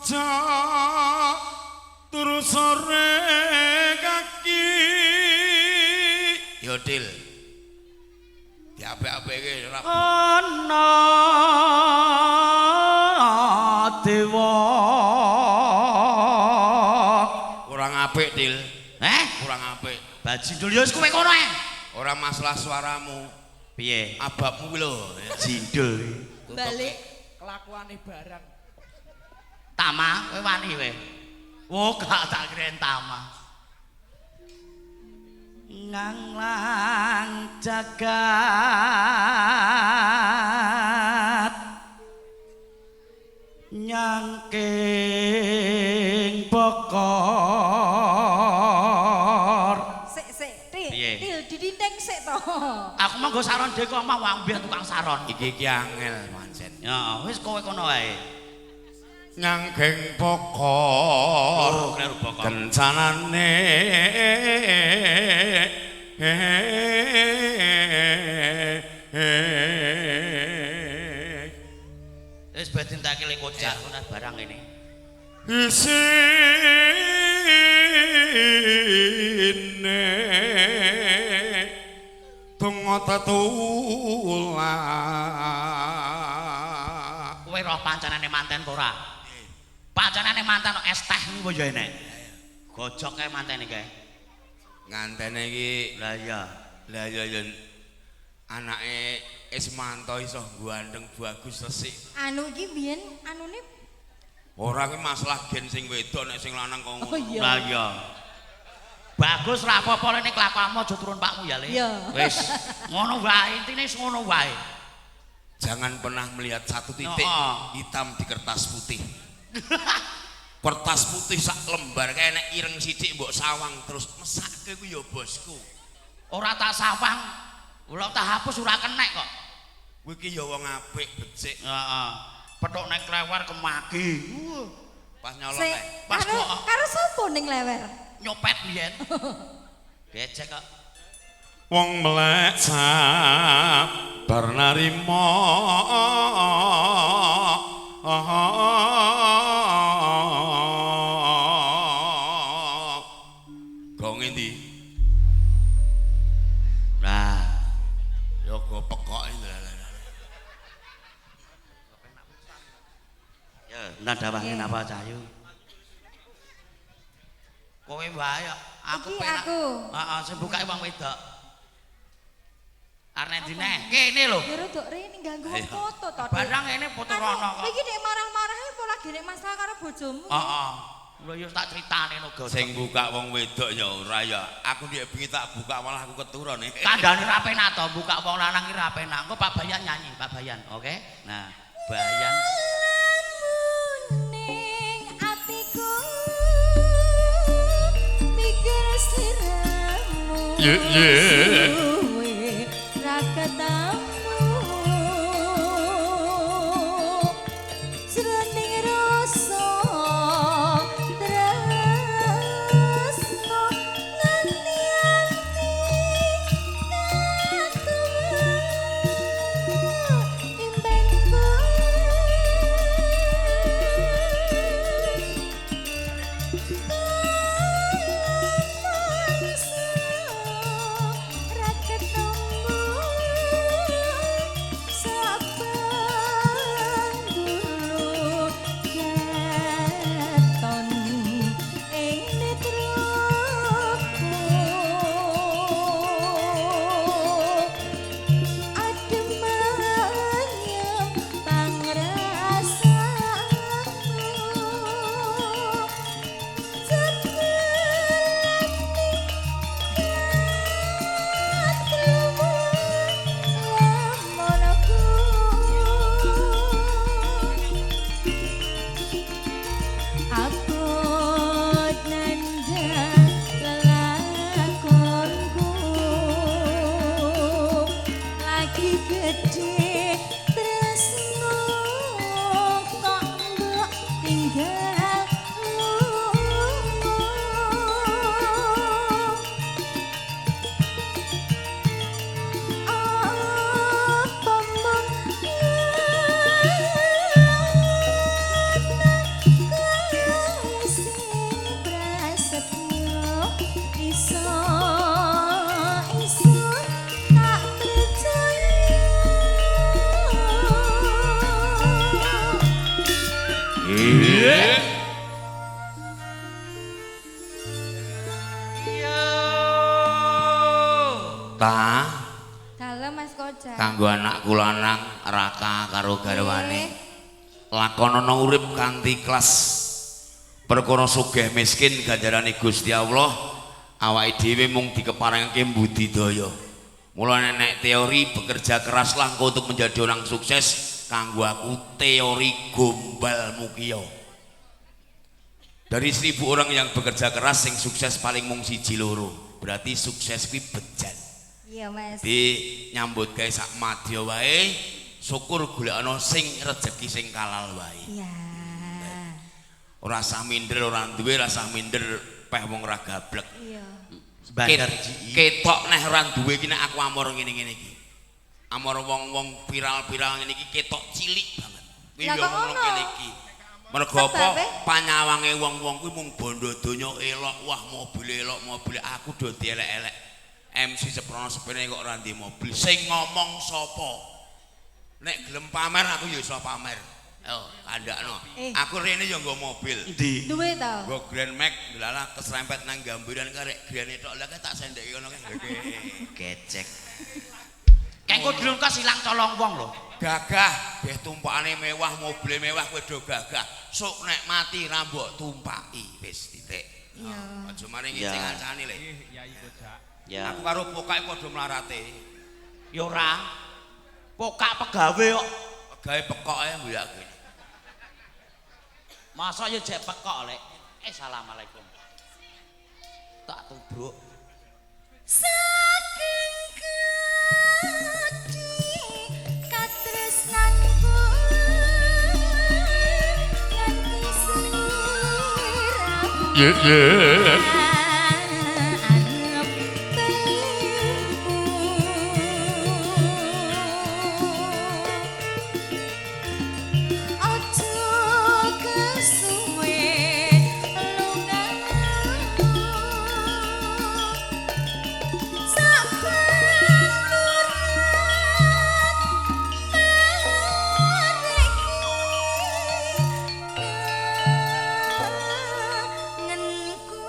Pojok turu sore kaki. Yo Dil. Diapik-apike ora ana dewa. Kurang apik, Dil. Eh? Kurang apik. Bajindul ya wis kowe kono ae. Ora masalah suaramu. Piye? Ababmu kuwi lho. Jindul. Balik. Kelakuane barang. Tama, kowe wani kowe. Wo gak tak kirain tama. Nganglang jagat nyangking bokor. Sik sik, Til. Piye? Til didindeng sik to. Aku mah nggo saron dhewe kok mau ambil tukang saron. Iki iki angel pancen. Ya, wis kowe kono wae. Nyangking bokor. Oh, kleru bokor. Kencanane Wis ben dintake lek kojak ngono barang ini. Isine donga tetulak. Kowe roh pancanane manten apa ora? Pancanane manten es teh kuwi ya enek. Gojok kae mantene kae. Ngantene iki Lah iya. lah iya ya anake Ismanto iso gandeng bagus resik. Anu iki biyen anune Ora kuwi masalah gen sing wedok nek sing lanang kok ngono. Oh iya. Lah iya. Bagus ra apa-apa nek kelakuanmu aja turun pakmu ya, Le. Iya. Wis ngono wae, intine wis ngono wae. Jangan pernah melihat satu titik Oh. hitam di kertas putih. Kertas putih sak lembar kae nek ireng sithik mbok sawang terus mesake ku ya bosku. Ora tak sawang, ora tak hapus ora kenek kok. Kowe iki ya wong apik becik. Heeh. Petuk nek klewer kemaki. Pas nyolong Sik, kae. Pas karo kok. karo sapa ning lewer? Nyopet biyen. Becek kok. Wong melek sabar narima. Gong endi? Lah, Ya go pekok iki. ya nadawahne napa Cahyu? Kowe wae kok. Aku Iki penak. aku. Heeh, sing bukake wong wedok. Arep dine? Kene lho. Ya rodok rene ganggu wong foto to. Dik. Barang ini foto Anu, rono kok. Kowe iki nek marah-marahe apa lagi nek masalah karo bojomu? Heeh. Lho ya tak critane no gojok. Sing buka wong wedok ya ora ya. Aku ndek bengi tak buka malah aku keturun. Kandhane ra penak to, buka wong lanang iki ra penak. Engko Pak Bayan nyanyi, Pak Bayan, oke? Nah, Bayan. Ning atiku mikir sliramu. Ye, ye. Suwe ra ketemu. Jroning rasa tresno nganti ati katuwa impenku. Ra ketemu. Ye. Ta. Dalem Mas Koja. Kanggo anakku lanang Raka karo garwane. Lakonono urip kanthi ikhlas. Perkara sugih miskin ganjarane Gusti Allah, awake dhewe mung dikeparengake budidaya. Mula nek teori bekerja keraslah engkau untuk menjadi orang sukses, kanggo aku teori gombal mukiyo. Dari 1000 orang yang bekerja keras sing sukses paling mung 1 loro. Berarti sukses kuwi bejan. Iya Mas. Di nyambut gawe sak madya wae, syukur golekana sing rejeki sing kalal wae. Iya. Ora sah minder ora duwe, ora sah minder peh wong ora gablek. Iya. Bandar GI. Ketok neh ora duwe iki nek aku amor ngene-ngene iki. Amor wong-wong viral-viral ngene iki ketok cilik banget. Kuwi Lah yo kok ngono ngono? kene iki. Mergo apa? Sebabe? Panyawange wong-wong kuwi mung bondo donya elok, wah mobil elok, mobil aku do dielek-elek. MC seprono sepene kok ora ndek mobil. Sing ngomong sapa? Nek gelem pamer aku ya iso pamer. Yo, kandakno. Aku rene ya nggo mobil. Endi? Duwe to? Nggo Grand Max ndelalah keserempet nang gambiran karek grene tok. Lah tak sendeki kono kae. Gecek. Kayak engko dilungkas ilang colong wong lho. Gagah, beh tumpakane mewah, mobile mewah kowe do gagah. Sok nek mati ra mbok tumpaki wis titik. Iya. Aja mari Iya. ngicing kancane le. Yai Kojak. Ya. Aku karo pokake padha mlarate. Ya ora. Pokak pegawe kok. Gawe pekoke mbuyak kene. Masa ya jek pekok lek. Assalamualaikum. Tak tubruk. Saking gedhi katresnanku nganti sliramu. Ye ye. Anep telimu. Aja kesuwe lungamu. Saben lurat mareki kangenku.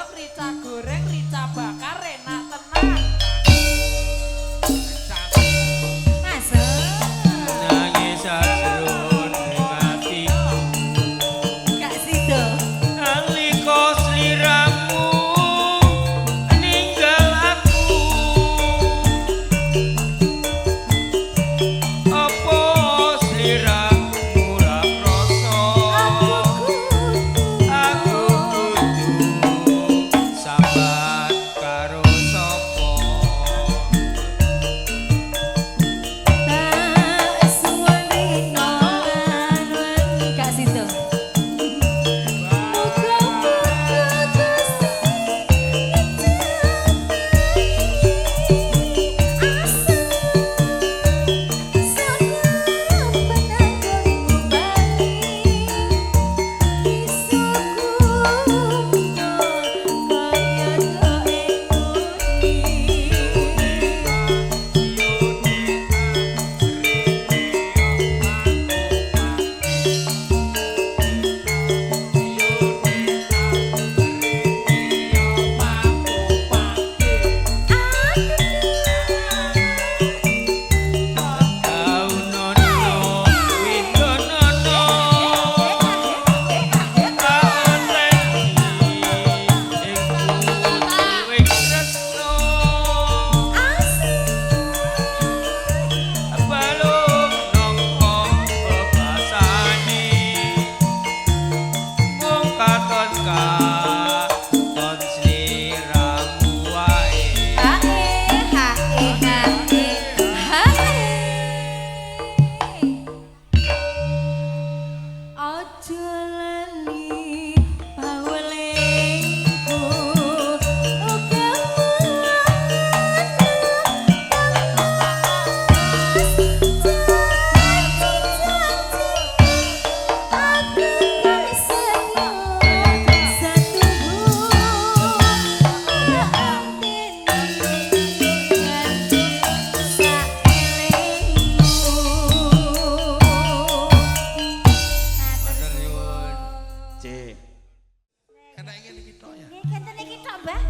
gojok, rica goreng, rica bakar, enak tenan. Masuk. Nangis sajroning atiku. Gak sido. Nalika sliramu ninggal aku, apa sliramu ra krasa? Aku kudu sambat karo sapa? Tak suwun rino lan wengi gak sido. Muga-muga Gusti ngejati asa saben anggonmu bali bisa kumpul kaya doe muni. Kaunono windonono taten ing kuwing tresno balung nangka bebasane mung katon katon sliramu wae. Hae hae hae hae. Aja lali pawelingku uga C. Enak ngene iki tok ya. Nggih, kenten iki tok, Mbah.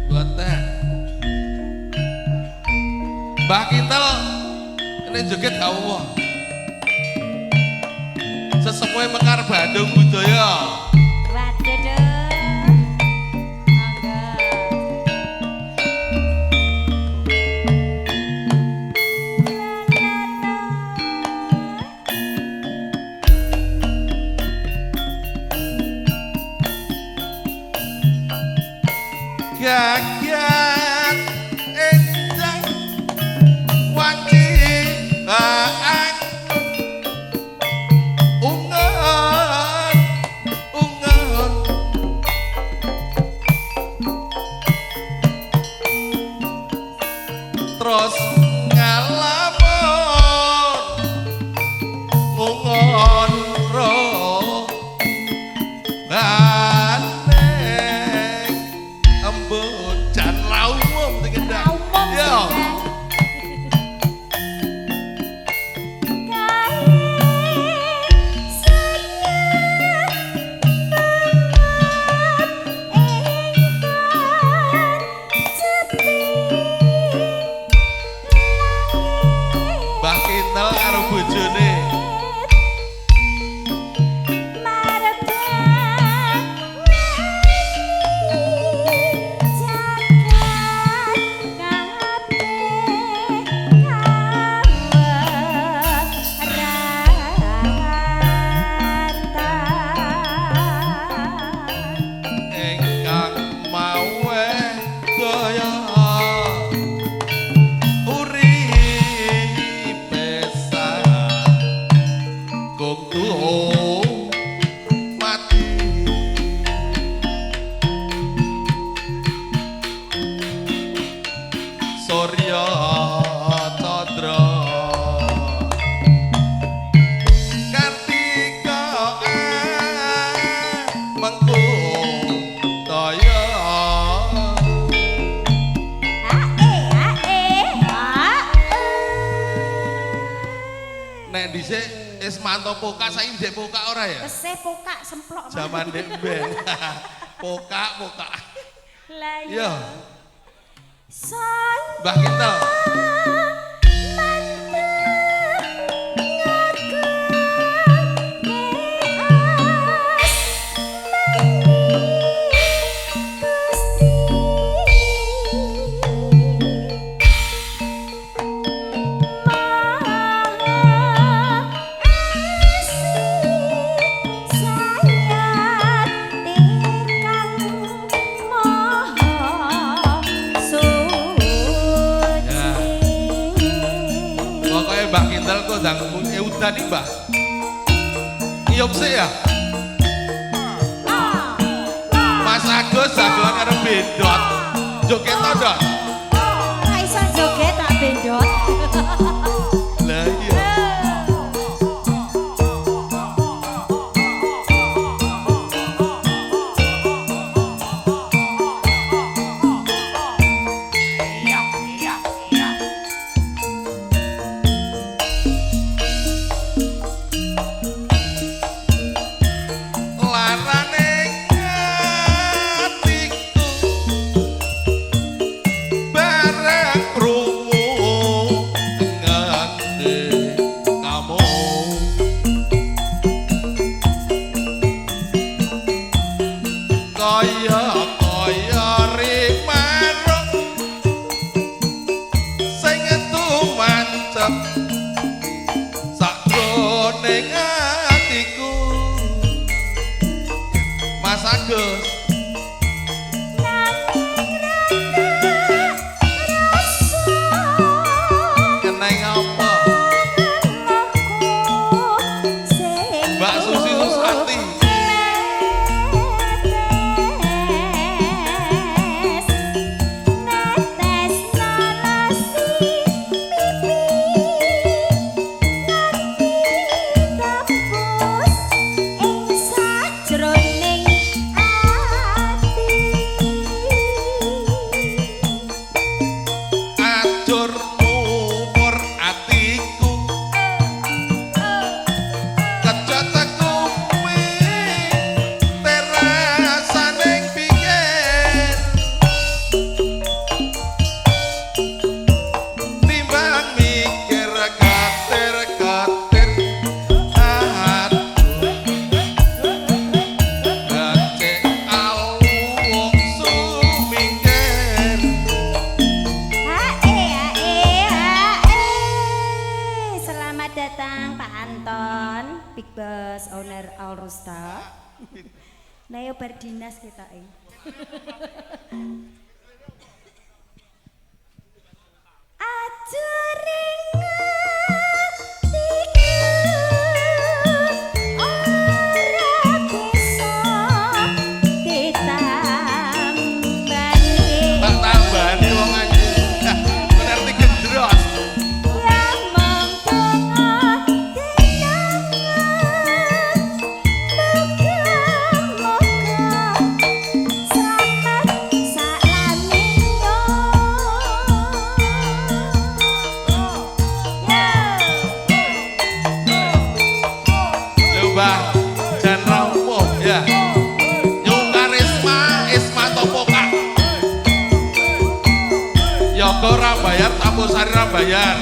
Mboten. Mbah Kintel kene joget gak apa. Sesepuhe Mekar Bandung Budaya. Waduh, duh. Monggo. Gagat enjang wanci baang ungon ungon terus ngalamon ngungon ro bandeng embun jan ra umum sing kendang. Umum Yo. Mbah Kintel karo bojone. Ingkang mawe daya uripe kung tuwa mati. Surya Chandra Kartika mengko daya. Nek dhisik wis manto pokak, saiki ndek pokak ora ya? Tesih pokak semplok. Jaman ndek mben. Pokak, pokak. Lah Iya. Saya Mbah Kintel. Pokoknya Mbah Kintel kok ndang udan iki, Mbah. Ngiyup sik ya. Mas Agus jagoan karo bendot. Joget to, Dot? Ora iso joget tak bendot. Lah iya. Larane atiku bareng krungu ngande kamu kaya kaya rimarung sing tumancep sakjroning atiku. Mas Agus keneng apa? Mbak Susi Susanti. Ajur mumur atiku kejoteku kuwi terasaning pikir timbang mikir katir-katir aduh becik awung sumingkir. Hae, hae, hae. Selamat datang Pak Anton, Big Boss owner Al Rusta. Nah, yo berdinas kita ini. Ajuring atiku ora bisa ditambani. Tak tambani wong ayu. Berarti gendros. Ya mong donga denangan, muga-muga slamet salamenya. Lho Mbah, jan ra umum ya. Nyung Karisma Isma Topoka. Yoga ora bayar, Tamposari ora bayar.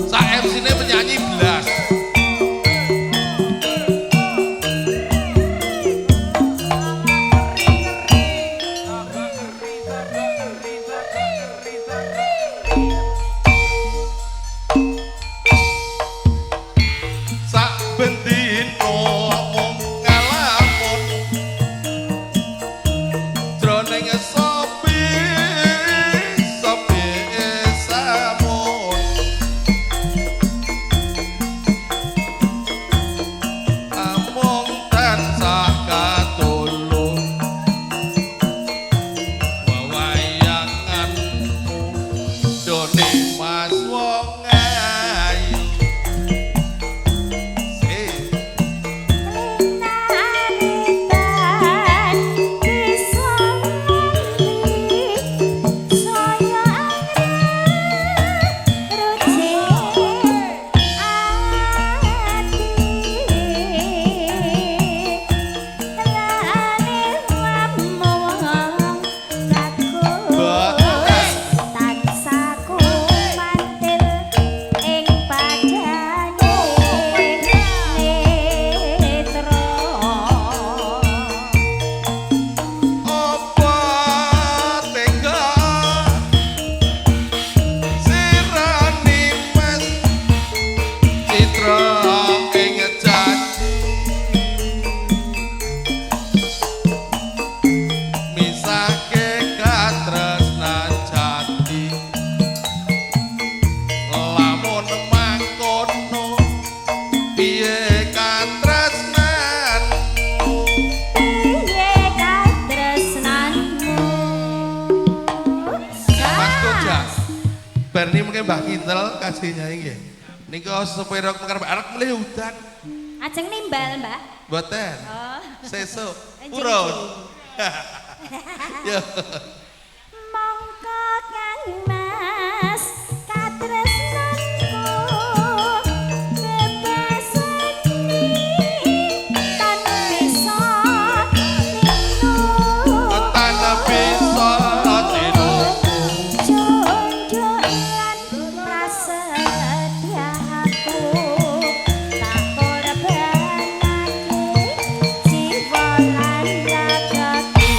Sak MC-ne penyanyi belas. Sak bendino mung ngalamun jroning sepi sepi samun amung tansah katulung wewayanganmu done Mas wong ayu. Si. Linalitan bisa ngali Berni mungkin Mbah Kintel kasih nyanyi nggih. Niku sepiro mekar arek mulih udan. Ajeng nimbal, Mbak. Mboten. Oh. Sesuk Ajeng purun. Yo. Mongko Kang Mas katresnanku bebasane tan bisa tinu. Tan bisa tinu. Jojo lan prasetyaku tak korbanake jiwa lan ragaku.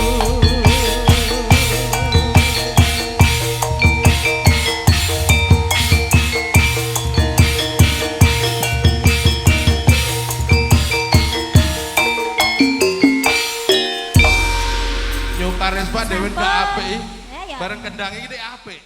Yo Karisma dhewe gak apik. Ya, ya. Bareng kendang iki nek apik.